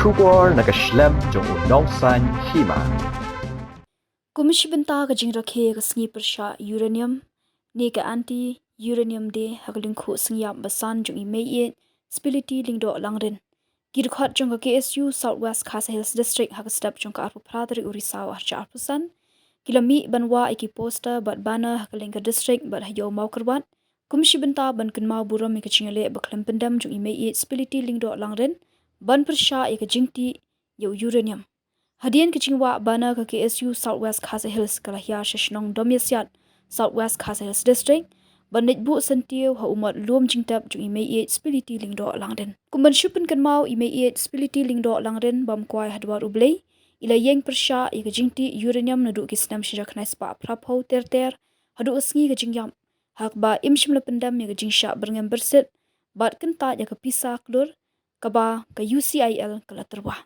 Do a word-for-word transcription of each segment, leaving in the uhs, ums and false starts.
Khubor na ka shlem jong u Nongsaiñ Hima. Kum shi bynta ka jingrakhe ka sngi pyrshah uranium ne ka Anti Uranium Day ha ka lyngkhuh sngi ïap basan jong i Mei Spility Lyngdoh Langrin, ki dkhot jong ka K S U South West Khasi Hills District ha ka step jong ka arphew phra tarik u Risaw arhajar arphew san ki la mih ban wah ïa ki poster bad banner ha kylleng ka district bad ha Ïew Mawkyrwat, kum shi bynta ban kynmaw burom ïa ka jingïaleh ba khlem pyndem jong i Mei Spility Lyngdoh Langrin ban pyrshah ïa ka jingtih ïa u uranium. Hadien ka jingwah banner, ka K S U South West Khasi Hills ka la hiar sha shnong Domiasiat, South West Khasi Hills District, ban leit buh syntiew ha u mot lum jingtep jong i Mei Spility Lyngdoh Langrin. Kum ban shu pynkynmaw, i Mei Spility Lyngdoh Langrin bam kwai ha dwar U Blei, i la ïeng pyrshah ïa ka jingtih uranium naduh ki snem shi hajar khyndai spah phra phew ter ter haduh ka sngi ka jingïap, ha kaba im shym la pyndem ïa ka jingshah byrngem byrsit bad kyntait ïa ka pisa klur kaba ka U C I L ka la tyrwa.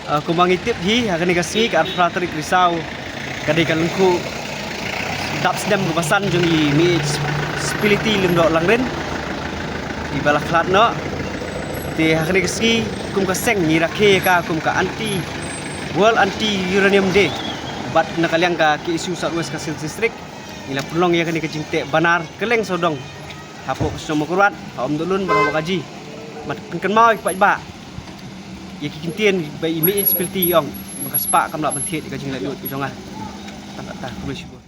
Ah, kumba ngi tip hi, ha kane ka sngi ka arphew phra tarik Risaw, ka dei ka lyngkhuh dap snem kaba san jong i Mei Spility Lyngdoh Langrin, iba la khlad noh. Te ha kane ka sngi kum ka seng ngi rakhe ïa ka kum ka Anti, World Anti Uranium Day. Bad na ka liang ka K S U South West Khasi Hills District, ngi la pynlong ïa kane ka jingteh banner kylleng sawdong hapoh ka shnong Mawkyrwat, ha Umdonglun bad ha Wahkaji, ban pynkynmaw ïa ki paidbah ïa ki kyntien ba i Mei Spility i ong ba ka spah kam lah ban thied ïa ka jinglaitluid ka jong nga. Tang katta, khublei shibun.